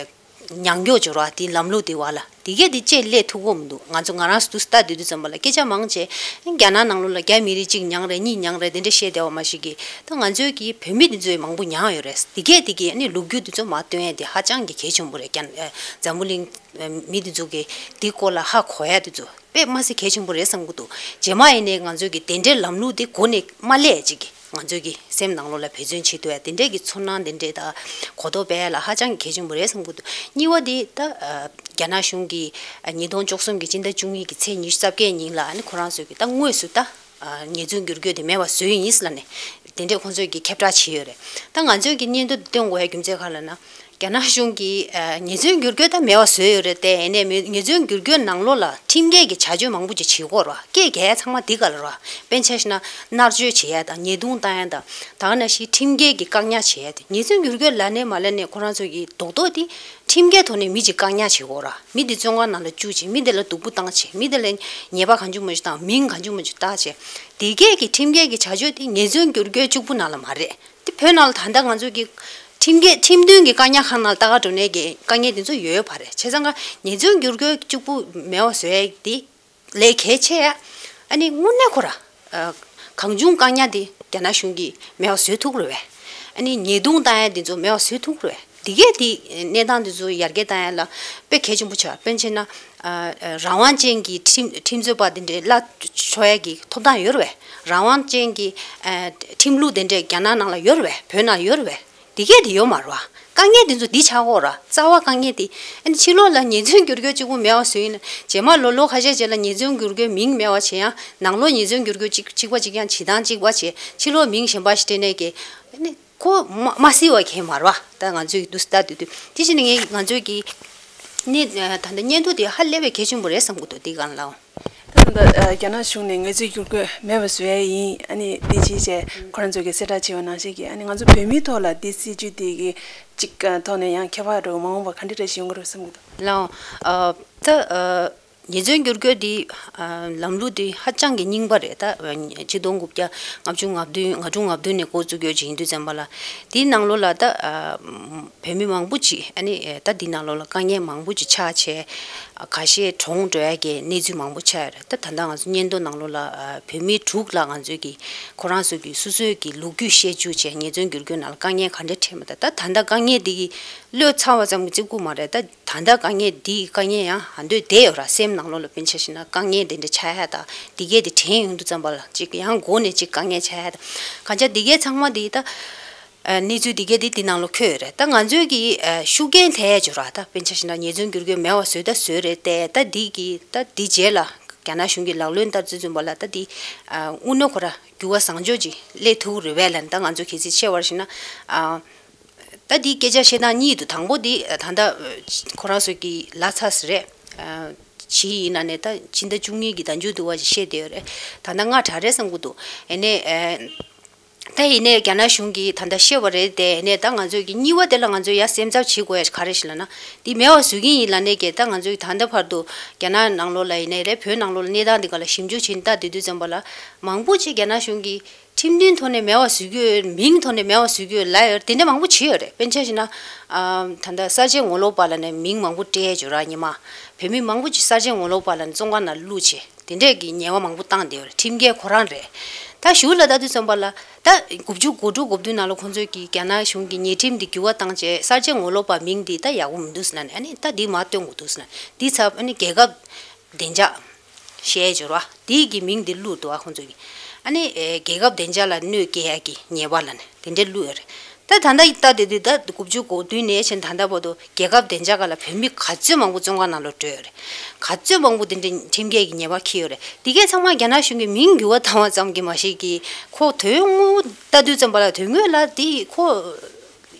མྱང་སྐྱོ་འབྱོར་བ་དེ་ལམ་ལུགས་དེ་བ་ལ་དེ་གས་དེ་ཅེས་སླེབས་ཐུབ་ཀྱི་མི་འདུག་ང་ཚོ་ང་རང་ཚོ་ལྟ་སྡོད་དུས་ཙམ་པ་ལ་སྐད་ཆ་མང་ཆེ་རྒྱ་ནག་ནང་ལོགས་ལ་རྒྱ་མི་རིགས་གཅིག་མྱངས་རེད། གཉིས་མྱངས་རེད། དེ་འདྲ་བཤད་བསྡད་པ་མ་གཞི་གི་ད་ང་ཚོའི་གི་བོད་མི་འདི་ཚོས་མང་པོ་མྱངས་ཡོད་རེད། དེ་གས་དེ་གི་ཨ་ནི་ལོ་རྒྱུས་དེ་ཚོ་མར་སྟོན་ཡས་དེ་ཧ་ཅང་གི་གལ་ཆེན་པོ་རེད། རྒྱ་ཨ་འཛམ་བུ་གླིང་ཨ་མི་འདི་ཚོ་གི་དེའི་སྐོར་ལ་ཧ་གོ་ཡ་དེ་ཚོ་དཔེ་མ་སྲིད་གལ་ཆེན་པོ་རེད་བསམ་གི་འདུག་རྗེས་མ་ཡིན་ནའི་ང་ཚོའི་གི་དེ་འདྲའི་ལམ་ལུགས་དེ་འགོ་ནས་མ་སླེབས་ཅིག་གི་ང་ཚོའི་གི་སེམས་ནང་ལོགས་ལ་འབད་བརྩོན་བྱེད་ཐུབ་ཡ་དེ་འདྲའི་གི་ཚོར་སྣང་དེ་འདྲའི་ད་གོ་རྟོགས་སྤེལ་ཡ་ལ་ཧ་ཅང་གི་གལ་ཆེན་པོ་རེད་བསམ་གི་འདུག་གཉིས་པ་དེ་ད་ཨ་རྒྱ་ནག་གཞུང་གིས་ཨ་ཉིས་སྟོང་བཅུ་གསུམ་གི་སྤྱི་ཟླ་བཅུ་གཉིས་ཀྱི་ཚེས་ཉི་ཤུ་རྩ་བརྒྱད་ཉིན་ལ་ཨ་ནི་ཁོ་རང་ཚོས་གི་ད་དངོས་སུ་ད་ཨ་ངལ་རྩོལ་བསྒྱུར་བཀོད་དེ་མེད་པ་བཟོས་ཡིན་ཟེར་ལབ་ནས་དེ་འདྲའི་ཁོང་ཚོས་གི་ཁྱབ་བསྒྲགས་བྱས་ཡོད་རེད། ད་ང་ཚོས་གི་སྙན་ཐོ་འདི་བཏོན་དགོས་ཡ་རྒྱུ་མཚན་ག་རེ་ལབ་ན། རྒྱ་ནག་གཞུང་གིས་ཨ་ངལ་རྩོལ་བསྒྱུར་བཀོད་ད་མེད་པ་བཟོས་ཡོད་རེད་དེ། ཡིན་ནའི་མི་ངལ་རྩོལ་བསྒྱུར་བཀོད་ནང་ལོགས་ལ་ཁྲིམས་འགལ་གྱི་བྱ་སྤྱོད་མང་པོ་ཅིག་བྱེད་ཀྱི་ཡོད་རེད་བ། སྐད་རྒྱག་ཡ་ཚང་མ་འདི་ག་ལ་རེད་བ། དཔེར་ན་ཆ་བཞག་ན་མནར་གཅོད་བྱེད་ཡ་དང་ཉེས་རྡུང་བཏང་ཡ་དང་ད་ག་ནང་བཞིན་ཁྲིམས་འགལ་གྱི་བཀག་ཉར་བྱེད་ཡ་དེ། ངལ་རྩོལ་བསྒྱུར་བཀོད་ལབ་ནའི་མ་ལབ་ནའི་ཁོ་རང་ཚོ་གི་རྡོག་རྡོག་དེ་ཁྲིམས་འགལ་ཐོག་ནས་མི་ཅིག་བཀག་ཉར་བྱེད་ཀྱི་ཡོད་རེད་བ། མི་དེ་བཙོན་ཁང་ནང་ལ་བཅུག་བྱས། མི་དེ་ལ་སྡུག་པོ་བཏང་བྱས། མི་དེ་ལ་ཉེས་པ་གང་བྱུང་མང་བྱུང་བཏང་། མིང་གང་བྱུང་མང་བྱུང་བཏགས་བྱས། དེ་གས་ཀྱི་ཁྲིམས་འགལ་གྱི་བྱ་སྤྱོད་དེ་ངལ་རྩོལ་བསྒྱུར་བཀོད་གཅིག་པུ་ནང་ལ་མ་རེད། དེ་བོད་ནང་ལ་ད་ལྟ་ང་ཚོ་གི་ཁྲིམས་འགལ་ཁྲིམས་མཐུན་གྱི་བཀག་ཉར་ཁང་ནང་ལ་ལྟ་ག་འགྲོ་མཁན་གྱི་དཀའ་ངལ་དེ་ཚོ་ཡོད་ཡོད་པ་རེད། བྱས་ཙང་ཀ་ངལ་རྩོལ་བསྒྱུར་བཀོད་གཅིག་པུ་མེད་པ་བཟོ་ཡས་དེ་ལས་གལ་ཆེ་ཡ། ཨ་ནི་དངོས་གནས་ཁོ་ར་ཨ་གང་བྱུང་བཀག་ཉར་དེ་རྒྱ་ནག་གཞུང་གིས་མེད་པ་བཟོ་ཐུབ་རེད་པས། ཨ་ནི་ཉེས་རྡུང་བཏང་ཡ་དེ་ཚོ་མེད་པ་བཟོ་ཐུབ་རེད་པས། དེ་གས་དེ་གནས་སྟངས་དེ་ཚོ་ཡར་རྒྱས་བཏང་ཡ་ལ་དཔེ་གལ་ཆེན་པོ་ཆགས། དཔེར་ན་ཆ་བཞག་ན་ཨ་ཨ་རང་དབང་ཅན་གྱི་ཁྲིམས་ཁྲིམས་རྩོད་པ་དེ་འདྲའི་གླ་ཆོག་ཡ་གི་ཐོབ་ཐང་ཡོད་རེད་པས། རང་དབང་ཅན་གྱི་ཨ་ཁྲིམས་ལུགས་དེ་འདྲའི་རྒྱ་ནག་ནང་ལ་ཡོད་རེད་པས། བོད་ནང་ཡོད་རེད་པས། དེ་གས་དེ་ཡོད་མ་རེད་པ། དཀའ་ངལ་དེ་ཚོ་འདི་ཆགས་ཀྱི་ཡོད་རེད། རྩ་བ་དཀའ་ངལ་དེ། ཨ་ནི་ཕྱི་ལོགས་ལ་ཉེས་རྩོལ་བསྒྱུར་བཀོད་གཅིག་པུ་མེད་པ་བཟོས་ཡིན་ན། རྗེས་མ་ལོ་ལོ་ཁ་ཤས་རྗེས་ལ་ཉེས་རྩོལ་བསྒྱུར་བཀོད་མིང་མེད་པ་བྱས་ཡང་ནང་ལོགས་ཉེས་རྩོལ་བསྒྱུར་བཀོད་གཅིག་གཅིག་པ་གཅིག་རྐྱང་བྱེད་སྟངས་གཅིག་པ་བྱས། ཕྱི་ལོགས་མིང་གཞན་པ་ཞིག་སྤྲད་ནས་ཀྱི། ཨ་ནི་ཁོ་མ་མ་སྲིད་པ་གང་ཡང་མ་རེད་པ། ད་ང་ཚོས་འདུག་སེ་ལྟ་དུས་དུས་དེ་བཞིན་ངས་ང་ཚོས་ཀྱི་ནི་ད་ལྟ་སྙན་ཐོ་དེ་ཧ་ལས་པའི་གལ་ཆེན་པོ་རེད་བསམ་གྱི་འདུག་དེ་སྒང་ལའང་། ད་ལྟ་རྒྱ་ནག་གཞུང་ནས་ངལ་རྩོལ་བསྒྱུར་བཀོད་མེད་པ་བཟོ་ཡ་ཡིན། ཨ་ནི་དེ་ཅིའི་ཕྱིར་ཁོ་རང་ཚོ་གིས་གསལ་བསྒྲགས་བྱས་པ་ནང་བཞིན་གྱི། ཨ་ནི་ང་ཚོ་བོད་མིའི་ཐོག་ལ་དེ་སྲིད་ཇུས་དེ་གི་གཅིག་ཐོག་ནས་ཡང་ཁྱད་པར་འདྲ་བོ་མ་འོངས་པ་ག་འདྲ་འདྲ་ཞིག་ཡོང་གི་རེད་བསམ་གྱི་འདུག་ལའང་། ཨ་ད་ཨ་ཉེས་རྩོལ་བསྒྱུར་བཀོད་འདི་ཨ་ལམ་ལུགས་འདི་ཧ་ཅང་གི་རྙིང་པ་རེད། ད་ཆིག་སྟོང་དགུ་བརྒྱ་ལྔ་བཅུ་ང་བདུན་ང་དྲུག་ང་བདུན་ནས་འགོ་བཙུགས་ཡོད་ཅིག་ཡིན་དུས་ཙམ་པ་ལ་དེའི་ནང་ལོགས་ལ་ད་ཨ་བོད་མི་མང་པོ་ཅིག་ཨ་ནི་ད་འདི་ནང་ལོགས་ལ་དཀའ་ངལ་མང་པོ་ཅིག་ཆགས་བྱས། ཁ་ཤས་གྲོངས་འགྲོ་ཡ་གི་གནས་ཚུལ་མང་པོ་ཆགས་ཡོད་རེད། ད་ད་ལྟ་ང་ཚོ་སྙན་ཐོ་ནང་ལོགས་ལ་ཨ་བོད་མི་དྲུག་ལ་ང་ཚོས་ཀྱི་ཁོ་རང་ཚོ་གི་སོ་སོའི་གི་ལོ་རྒྱུས་བཤད་རྒྱུ་བྱས། ཉེས་རྩོལ་བསྒྱུར་བཀོད་ནང་ལ་དཀའ་ངལ་ག་འདྲ་འཕྲད་མེད། ད་ད་ད་ལྟ་དཀའ་ངལ་འདི་གི་བློས་ཚར་བ་ཙམ་གྱིས་གཅིག་པུ་མ་རེད། ད་ད་ལྟ་དཀའ་ངལ་འདི་གི་དཀའ་ངལ་ཡང་ཧ་འདོད་བསྡད་ཡོད་ར། སེམས་ནང་ལོགས་ལ་དཔེར་ན་ཆ་བཞག་ན་དཀའ་ངལ་དེ་འདྲ་ཆགས་ཡ་ད་འདི་གས་དེ་དྲན་ཡོང་དུས་ཙམ་པ་ལ་ཅིག་ཡང་མགོ་ནས་ཅིག་དཀའ་ངལ་ཆགས་ཡ་ད་གང་ཅག་འདི་གས་ཚང་མ་འདི་ད། ཨ་གནས་ཚུལ་འདི་གས་འདི་འདི་ནང་ལ་འཁོད་ཡོད་རེད། ད་ང་ཚོའི་གི་ཨ་ཤུགས་རྐྱེན་ཐེབས་ཡ་ཅིག་ཡོད་ར། ད་དཔེར་ན་ཆ་བཞག་ན་ཉེས་རྩོལ་བསྒྱུར་བཀོད་མེད་པ་བཟོས་ད་བཟོས་རེད་དེ། ད་འདི་གི་ད་འདི་རྗེས་ལ་རྒྱ་ནག་གཞུང་གི་ལག་ལེན་བསྟར་ཚུལ་ཙམ་པ་ལ་ད་འདི་ཨ་དངོས་གནས་ཁོ་ར་འགྱུར་བ་བཟང་ཕྱོགས་ཅིག་སླེབས་ཐུབ་རེད་པས་ལབ་ནས། ད་ང་ཚོ་གལ་སྲིད་བཤད་པར་བྱས་ན་ཨ་ད་འདི་སྐད་ཆ་བཤད་སྟངས་གཉིས་འདུག་དང་པོ་འདི་ད་ལྟ་ཁོ་རང་ཚོ་གི་ལ་ཚ་ཟེར་རེད། ཨ་ཇི་ཡིན་ན་ནས་ད་ཕྱི་ཟླ་བཅུ་གཉིས་ཀྱི་ཟླ་མཇུག་དུ་བ་ཞིག་བཤད་བསྡད་ཡོད་རེད། ད་ལྟ་སྔ་དྲགས་རེད་བསམ་གྱི་འདུག་ཨ་ནི་ཨ། ད་ཡིན་ནའི་རྒྱ་ནག་གཞུང་གིས་ད་ལྟ་བཤད་པ་རེད་དེ། ཡིན་ནའི་ད་ང་ཚོས་ཀྱི་གཉིས་པ་དེ་ལ་ང་ཚོས་ཡ་སེམས་འཚབ་བྱེད་དགོས་ཡ་ག་རེ་ཞིག་ལབ་ན། འདི་མེད་པ་བཟོ་གི་ཡིན་ལབ་ནས་ཀྱི་ད་ང་ཚོས་ཀྱི་ད་ལྟ་བར་དུ་རྒྱ་ནག་ནང་ལོགས་ལ་ཡིན་ནའི་རེད། བོད་ནང་ལོགས་ལ་གནས་སྟངས་འདི་ག་ལ་ཞིབ་འཇུག་བྱས་ནས་ལྟ་བསྡད་དུས་ཙམ་པ་ལ། མང་པོ་ཅིག་རྒྱ་ནག་གཞུང་གིས་ཁྲིམས་མཐུན་ཐོག་ནས་མེད་པ་བཟོ་རྒྱུ་ཡོད། མིང་ཐོག་ནས་མེད་པ་བཟོ་རྒྱུ་ཡོད་ལབ་ཡོད། དེ་འདྲ་མང་པོ་བྱས་ཡོད་རེད། དཔེར་ན་ཆ་བཞག་ན། ཨ། ད་ལྟ་གསར་བརྗེ་ངོ་ལོག་པ་ལབ་ནས་མིང་མང་པོ་སྤྲད་ཡོད་ར། སྔོན་མ་བོད་མི་མང་པོ་ཅིག་གསར་བརྗེ་ངོ་ལོག་པ་ལབ་ནས་བཙོན་ཁང་ནང་བླུགས་བྱས། དེ་འདྲས་ཀྱི་ཉེས་པ་མང་པོ་བཏང་བསྡད་ཡོད་རེད། ཁྲིམས་འགལ་ཁོ་རང་རེད། ད་གཞུག་ལ་ལྟ་དུས་ཙམ་པ་ལ། ད་དགུ་བཅུ་གོ་དྲུག་གོ་བདུན་ནང་ལ་ཁོང་ཚོས་ཀྱིས་རྒྱ་ནག་གཞུང་གི་ཉེས་ཁྲིམས་འདི་འགྱུར་བ་བཏང་བྱས། གསར་བརྗེ་ངོ་ལོག་པ་མིང་འདི་ད་ཡག་པོ་མི་འདུག་ཟེར་ནས། ཨ་ནི་ད་འདི་མར་བཏོན་དགོས་འདུག་ཟེར་ནས། འདི་ཚབ་ཨ་ནི་རྒྱལ་ཁབ་བདེ་འཇགས་ཞེས་སྦྱོར་བ་འདི་གི་མིང་འདི་བླུགས་འདུག་བ། ཁོང་ཚོས་ཀྱིས་ཨ་ནི་ཨེ་རྒྱལ་ཁབ་བདེ་འཇགས་ལ་གནོད་སྐྱེལ་ཡག་གི་ཉེས་པ་ལབ་ནས་དེ་འདྲས་བླུགས་ཡོད་རེད། ད་ད་ལྟ་ལྟ་དེ་དུས་ད་དགུ་བཅུ་གོ་བདུན་ནས་བྱས་ད་ལྟ་བར་དུ་རྒྱལ་ཁབ་བདེ་འཇགས་སྒང་ལ་བོད་མི་ག་ཚོད་མང་པོ་བཙོན་ཁང་ནང་ལ་བྲོས་ཡོད་རེད། ག་ཚོད་མང་པོ་དེ་འདྲའི་ཁྲིམས་འགལ་གྱི་ཉེས་པ་འཁྱེར་ཡོད་རེད། དེ་གས་ཚང་མ་རྒྱ་ནག་གཞུང་གིས་མིང་འགྱུར་བ་བཏང་བ་ཙམ་གྱིས་མ་གཞི་གི་ཁོ་དོན་དངོས་ལྟ་དུས་ཙམ་པ་ལ་དོན་དངོས་ལ་དེ་ཁོ་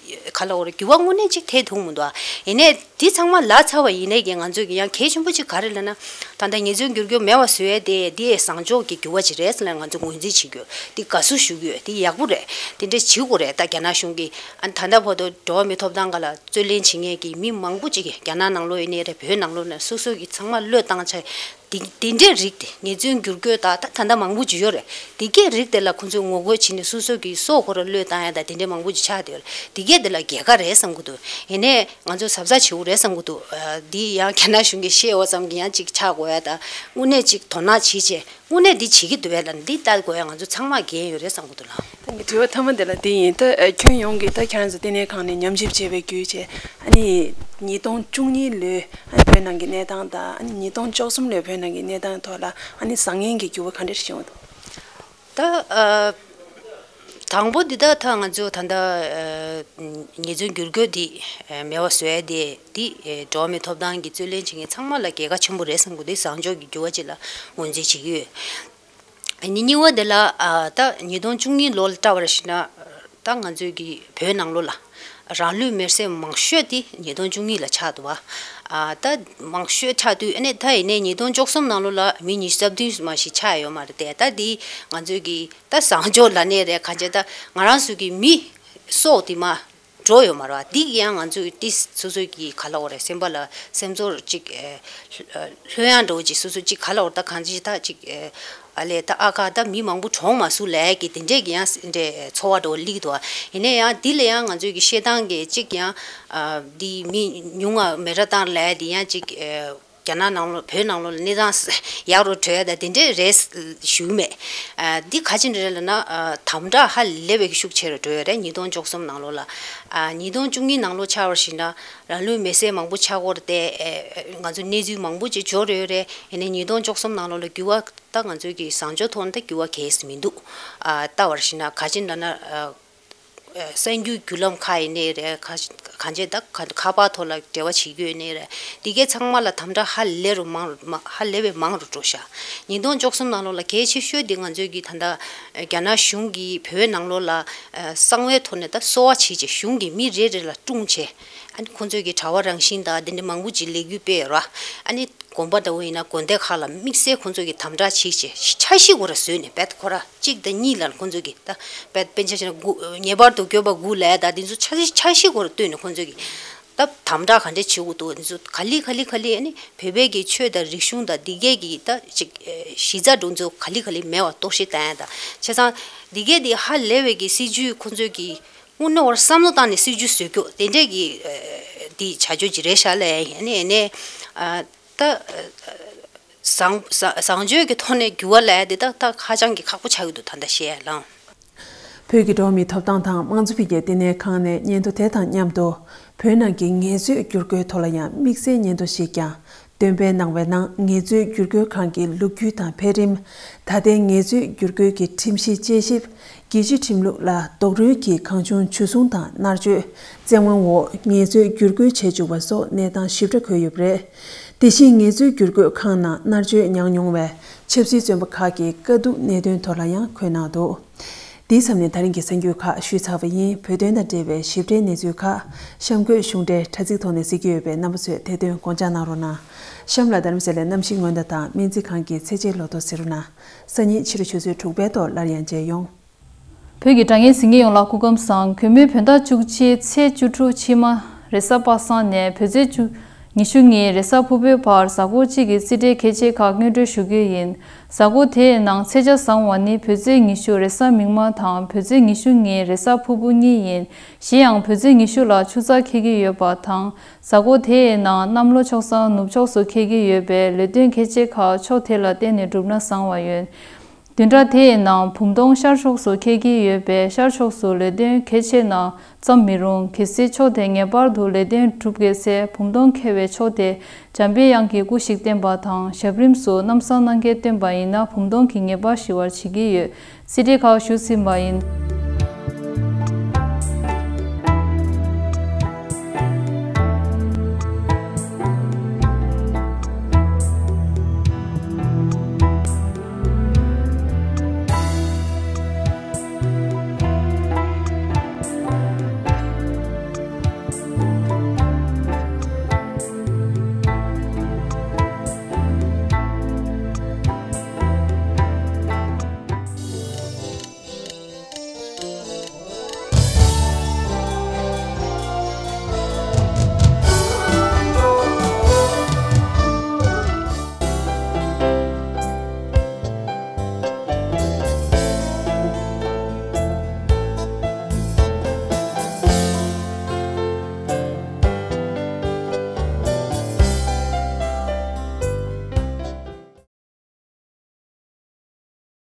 ག་ལ་འོ་རེད། འགྱུར་བ་དངོས་གནས་ཅིག་ཐེབས་ཐུབ་མི་འདུག་ཨ། ཡིན་ནའི་དེ་ཚང་མ་ལ་ཚར་བ་ཡིན་ནའི་གི་ང་ཚོས་ཀྱི་ཡང་གལ་ཆེན་པོ་ཅིག་ག་རེ་ལབ་ན། ད་ལྟ་ཉེས་ཚབས་འགྱུར་རྒྱུ་མེད་པ་བཟོས་ཏེ་དེ་བཟང་ཕྱོགས་ཀྱི་འགྱུར་བ་ཅིག་རེད་ཟེར་ནས་ང་ཚོ་ངོས་འཛིན་བྱེད་རྒྱུ་དེ་དགའ་བསུ་ཞུ་རྒྱུ་དེ་ཡག་པོ་རེད། དེ་འདྲ་བྱེད་དགོས་རེད། ད་རྒྱ་ནག་གཞུང་གིས་ཨ་ནི་ད་ལྟ་བར་དུ་འགྲོ་བ་མིའི་ཐོབ་ཐང་སྒང་ལ་རྩོད་ལེན་བྱེད་མཁན་གྱི་མི་མང་པོ་ཅིག་རྒྱ་ནག་ནང་ལོགས་ཡིན་ནའི་རེད། བོད་ནང་ལོགས་ནས་སོ་སོ་གི་ཚང་མ་བློས་བཏང་བྱས། དེ་དེ་འདྲའི་རིགས་དེ་ཉེས་ཚབས་འགྱུར་རྒྱུ་ད་ད་ད་ལྟ་མང་པོ་ཅིག་ཡོད་རེད། དེ་གའི་རིགས་དེ་ལ་ཁོང་ཚོས་ངོ་རྒོལ་བྱས་ནས་སོ་སོ་གི་སྲོག་ཁོ་རང་བློས་བཏང་ཡ་ད་དེ་འདྲའི་མང་པོ་ཅིག་ཆགས་བསྡད་ཡོད་རེད། དེ་གའི་དེ་ལ་རྒྱལ་ཁ་རེད་བསམ་གྱི་འདུག་ཡིན་ནའི་ང་ཚོ་གཟབ་གཟབ་བྱེད་དགོས་རེད་བསམ་གྱི་འདུག་ཨ། འདི་ཡང་རྒྱ་ནག་གཞུང་གིས་བཤད་ཡོད་ཙམ་གྱི་ཡང་ཅིག་ཆགས་དགོས་ཡ་ད་དངོས་གནས་ཅིག་དོ་སྣང་བྱེད་བྱས། དངོས་གནས་འདི་བྱེད་ཀྱི་འདུག་བས་ལ་འདི་ལྟ་དགོས་ཡ་ང་ཚོ་ཚང་མ་འགན་ཡོད་རེད་བསམ་གྱི་འདུག་ལགས། ད་ངའི་དྲི་བ་མཐའ་མ་འདི་ལ་འདི་ཡིན། ད་ཨ་ཁྱོན་ཡོངས་ཀྱི་ད་ཁྱེད་རང་ཚོ་ལྟེ་གནས་ཁང་ནས་ཉམས་ཞིབ་བྱས་པའི་བརྒྱུད་བྱས། ཨ་ནི་ཉིས་སྟོང་བཅུ་གཉིས་ལོའི་ཨ་ནི་བོད་ནང་གི་གནས་སྟངས་དང་། ཨ་ནི་ཉིས་སྟོང་བཅུ་གསུམ་ལོའི་བོད་ནང་གི་གནས་སྟངས་ཐོག་ལ་ཨ་ནི་བཟང་ངན་གྱི་འགྱུར་བ་ག་འདྲ་བྱུང་འདུག་ད་ཨ། དང་པོ་འདི་ད་ད་ང་ཚོ་ད་ལྟ་ཨ་ཉེས་ཚབས་འགྱུར་རྒྱུ་འདི་ཨ་མེད་པ་བཟོ་ཡ་དེ་འདི་ཨ་འགྲོ་བ་མིའི་ཐོབ་ཐང་གི་རྩོད་ལེན་བྱེད་མཁན་ཚང་མ་ལ་རྒྱལ་ཁ་ཆེན་པོ་རེད་བསམ་གྱི་འདུག་བཟང་ཕྱོགས་ཀྱི་འགྱུར་བ་ཅིག་ལ་ངོས་འཛིན་བྱེད་ཀྱི་ཡོད། ཨ་ནི་གཉིས་པ་འདི་ལ་ཨ་ད་ཉིས་སྟོང་བཅུ་གཉིས་ལོ་ལ་བལྟ་བར་བྱས་ན། ད་ང་ཚོའི་གི་བོད་ནང་ལོགས་ལ་རང་ལུས་མེར་སྲེག་མང་ཤོས་དེ་ཉིས་སྟོང་བཅུ་གཉིས་ལ་ཆགས་འདུག་བ། ཨ་ད་མང་ཤོས་ཆགས་དུས་ཨ་ནི་ད་ཡིན་ནའི་ཉིས་སྟོང་བཅུ་གསུམ་ནང་ལོགས་ལ་མི་ཉི་ཤུ་རྩ་བདུན་མ་ཞིག་ཆགས་ཡོད་མ་རེད་དེ། ད་འདི་ང་ཚོའི་གི་ད་བཟང་ཕྱོགས་ལབ་ནའི་རེད། གང་བྱས་ད་ང་རང་ཚོའི་གི་མི་སྲོག་དེ་མ་འགྲོ་ཡོད་མ་རེད་བ། འདི་གི་ཡང་ང་ཚོའི་ཏི་སོ་སོའི་གི་ག་ལ་འོ་རེད། སེམས་པ་ལ་སེམས་ཚོར་ཅིག་ཨ་ལྷོད་ཡངས་འདྲ་བོ་ཅིག་སོ་སོ་ཅིག་ག་ལ་འོ་རེད། ད་གང་ཅི་ད་ཅིག་ཨ་ཨ་ལས་ད་ཨ་ཁ་ད་མི་མང་པོ་གྲོངས་མ་སོང་ལབ་ཀྱི་དེ་འདྲས་ཀྱི་ཡང་འདྲས་ཚོར་བ་འདྲ་བོ་སླེབས་འདུག་བ། ཡིན་ནའི་ཡང་འདི་ལ་ཡང་ང་ཚོའི་གི་བཤད་སྟངས་ཀྱི་ཅིག་ཡང་ཨ་འདི་མི་ཉུང་ང་མེ་ར་བཏང་ལབ་འདི་ཡང་ཅིག་ཨ་རྒྱ་ནག་ནང་ལོགས་བོད་ནང་ལོགས་ལ་གནས་སྟངས་ཡག་རུ་འགྲོ་ཡ་ད་དེ་འདྲས་རེད་ཞུ་མེད། ཨ་འདི་ག་ཅི་འདྲ་རེད་ལབ་ན། ཨ་དམ་དྲག་ཧ་ལས་པའི་ཤུགས་ཆེ་རུ་འགྲོ་ཡ་རེད། ཉིས་སྟོང་བཅུ་གསུམ་ནང་ལོགས་ལ། ཨ་ཉིས་སྟོང་བཅུ་གཉིས་ནང་ལོགས་ཆགས་པར་བྱས་ན་རང་ལུས་མེར་སྲེག་མང་པོ་ཆགས་ཀྱི་ཡོད་རེད་དེ། ཨ་ང་ཚོ་གནས་ཚུལ་མང་པོ་ཅིག་འབྱོར་ཡོད་རེད། ཡིན་ནའི་ཉིས་སྟོང་བཅུ་གསུམ་ནང་ལོགས་ལ་འགྱུར་བ་ད་ང་ཚོའི་གི་བཟང་ཕྱོགས་ཐོག་ནས་ད་འགྱུར་བ་གང་ཡང་མི་འདུག་ཨ་ལྟ་བར་བྱས་ན་ག་ཅི་འདྲ་ན། ཨ་ཨ་གསར་འགྱུར་བརྒྱུད་ལམ་ཁག་ཡིན་ནའི་རེད། ག་གང་ཅི་ད་ག་ཁ་པར་ཐོག་ལ་འབྲེལ་བ་བྱེད་རྒྱུ་ཡིན་ནའི་རེད། འདི་གའི་ཚང་མ་ལ་དམ་དྲག་ཧ་ལས་རུ་མང་རུ་མ་ཧ་ལས་པའི་མང་རུ་འགྲོ་ཤག་ཉིས་སྟོང་བཅུ་གསུམ་ནང་ལོགས་ལ་གལ་ཆེ་ཤོས་འདི་ང་ཚོའི་གི་ད་ལྟ་རྒྱ་ནག་གཞུང་གིས་བོད་ནང་ལོགས་ལ་ཨ་གསང་བའི་ཐོག་ནས་ད་གསོ་བ་བྱེད་ཅེས་གཞུང་གིས་མི་རེ་རེ་ལ་སྲུང་བྱས། ཨ་ནི་ཁོང་ཚོའི་གི་གྲྭ་པ་རང་བཞིན་དང་འདི་འདྲ་མང་པོ་ཅིག་ལས་འགུལ་སྤེལ་ཡོད་ར། ཨ་ནི་དགོན་པ་འདྲ་བོ་ཡིན་ན་དགོན་སྡེ་ཁག་ལ་དམིགས་བསལ་ཁོང་ཚོ་གིས་དམ་དྲག་བྱེད་ཅེས་འཆར་གཞི་སྐོར་བཟོས་ནས་བེད་ཁོ་ར་གཅིག་དང་གཉིས་ལ་ཁོང་ཚོ་གིས་ད་བེད་དཔེ་ཆ་བཞག་ན་དགུ་ངེས་པར་དུ་དགོས་པ་དགུ་ལས་ད་འདི་ཚོ་འཆར་གཞི་འཆར་གཞི་སྐོར་བཏོན་ནས་ཁོང་ཚོ་གིས་ད་དམ་དྲག་ག་འདྲས་བྱེད་དགོས་འདུག་འདི་ཚོ་ག་ལེ་ག་ལེ་ག་ལེ་ཨ་ནི་བོད་པའི་གི་ཆོས་དང་རིག་གཞུང་དང་འདི་གས་ཀྱི་ད་ཅིག་གཞི་རྩ་འདྲ་བོ་ཚོ་ག་ལེ་ག་ལེ་མེད་པ་གཏོར་བཤིག་བཏང་ཡ་ད། བྱས་ཙང་འདི་གས་འདི་ཧ་ལས་པའི་གི་སྲིད་ཇུས་ཁོང་ཚོས་གི་དངོས་གནས་བར་བསམ་བློ་བཏང་ནས་སྲིད་ཇུས་བཟོ་རྒྱུ་དེ་འདྲས་ཀྱི་ཨ་འདི་བྱ་སྤྱོད་ཅིག་རེད་ཤག་ལས། ཡིན་ནའི་ཡིན་ནའི་ཨ་ད་ཨ་བཟང་བཟང་བཟང་སྤྱོད་ཀྱི་ཐོག་ནས་འགྱུར་བ་ལབ་ཡ་དེ་ད་ད་ཧ་ཅང་གི་ཁག་པོ་ཆགས་ཀྱི་འདུག་ད་ལྟ་བཤད་ཡ་ལང་། བོད་ཀྱི་འགྲོ་བ་མིའི་ཐོབ་ཐང་དང་དམངས་གཙོ་འཕེལ་རྒྱས་ལྟེ་གནས་ཁང་ནས་སྙན་ཐོ་དེ་དང་མཉམ་དུ་བོད་ནང་གི་ངལ་རྩོལ་བསྒྱུར་བཀོད་ཐོག་ལ་ཡང་དམིགས་བསལ་སྙན་ཐོ་ཞིག་ཀྱང་འདོན་སྤེལ་གནང་བའི་ནང་། ངལ་རྩོལ་བསྒྱུར་བཀོད་ཁང་གི་ལོ་རྒྱུས་དང་འཕེལ་རིམ། ད་ལྟའི་ངལ་རྩོལ་བསྒྱུར་བཀོད་ཀྱི་ཁྲིམས་གཞི་དཔྱད་ཞིབ། རྒྱལ་སྤྱིའི་ཁྲིམས་ལུགས་ལ་རྡོག་རོལ་གྱིས་གང་བྱུང་ཇུས་གསུང་དང་མནར་གཅོད། བཙན་དབང་འོག་ངལ་རྩོལ་བསྒྱུར་བཀོད་བྱས་བཅུག་པ་སོགས་གནས་སྟངས་ཞིབ་ཕྲ་འཁོད་ཡོད་པ་རེད། དེ་བཞིན་ངལ་རྩོལ་བསྒྱུར་བཀོད་ཁང་ནང་མནར་གཅོད་མྱངས་མྱོང་བའི་ཆབ་སྲིད་བཙོན་པ་ཁག་གི་དཀའ་སྡུག་གནད་དོན་ཐོག་ལ་ཡང་འཁོད་གནང་འདུག་འདིའི་མཚམས་ནས་ད་རིང་གི་གསར་འགྱུར་ཁག་ཞུས་ཚར་བ་ཡིན། བོད་དོན་དང་འབྲེལ་བའི་ཞིབ་ཕྲའི་གནས་ཚུལ་ཁག་གཤམ་འཁོད་གཞུང་འབྲེལ་དྲ་ཚིགས་ཐོག་ནས་གཟིགས་ཀྱི་ཡོད་པས་རྣམ་པ་ཚོས་དེ་དོན་དགོངས་འཇགས་གནང་རོགས་གནང་། གཤམ་ལ་རྡ་རམ་ས་ལའི་གནམ་གཤིས་སྔོན་བརྡ་དང་སྨན་རྩིས་ཁང་གི་ཚེས་ཆའི་ལོ་ཐོ་གཟིགས་རོགས་གནང་། སང་ཉིན་ཕྱི་དྲོ་ཆུ་ཚོད་དྲུག་པའི་ཐོག་སླར་ཡང་མཇལ་ཡོང་། བོད་ཀྱི་དྲ་བརྙན་གཟིགས་མཁན་ཡོངས་ལ་སྐུ་ཁམས་བཟང་། གུས་མོས་བོད་ཟླ་བཅུ་གཅིག་ཚེས་བཅུ་དྲུག་ཕྱི་མ་རེས་གཟའ་པ་སངས་ནས་བོད་ཚེས་བཅུ། ཉི་ཤུ་གཉིས་རེས་གཟའ་ཕུར་བུའི་བར་གཟའ་འཁོར་གཅིག་གི་རྩིས་འབྲས་ཁྱད་ཆོས་ཁག་སྔོན་འགྲོ་ཞུ་རྒྱུ་ཡིན། གཟའ་འཁོར་དེའི་ནང་ཚེས་ཆ་བཟང་བ་ནི་བོད་ཚེས་ཉི་ཤུ་རེས་གཟའ་མིག་དམར་དང་བོད་ཚེས་ཉི་ཤུ་གཉིས་རེས་གཟའ་ཕུར་བུ་གཉིས་ཡིན། གཞན་ཡང་བོད་ཚེས་ཉི་ཤུ་ལ་ཆུ་ཚགས་འཁེལ་གྱི་ཡོད་པ་དང་། གཟའ་འཁོར་དེའི་ནང་གནམ་ལོ་ཕྱོགས་གསར་ནུབ་ཕྱོགས་སུ་འཁེལ་གྱི་ཡོད་པས་ལས་དོན་ཁྱད་ཆོས་ཁག་ཕྱོགས་དེ་ལ་བརྟེན་ནས་བསྒྲུབས་ན་བཟང་བ་ཡོད། བདུན་ཕྲག་དེའི་ནང་བུམ་སྟོང་ཤར་ཕྱོགས་སུ་འཁེལ་གྱི་ཡོད་པས་ཤར་ཕྱོགས་སུ་ལས་དོན་གལ་ཆེ་ན་བརྩམ་མི་རུང་། གལ་སྲིད་ཕྱོགས་དེ་ངེས་པར་དུ་ལས་དོན་གྲུབ་དགོས་ཚེ་བུམ་སྟོང་འཁེལ་བའི་ཕྱོགས་དེ་འཇམ་པའི་དབྱངས་ཀྱི་སྐུ་ཞིག་བསྟན་པ་དང་ཞབས་རིམ་སུ་ལམ་སང་གནང་གལ་བཏོན་པ་ཡིན་ན་བུམ་སྟོང་གིས་ངེས་པར་ཞི་བར་བྱེད་ཀྱི་ཡོད། རྩིས་འབྲས་ཁག་ཞུས་ཟིན་པ་ཡིན།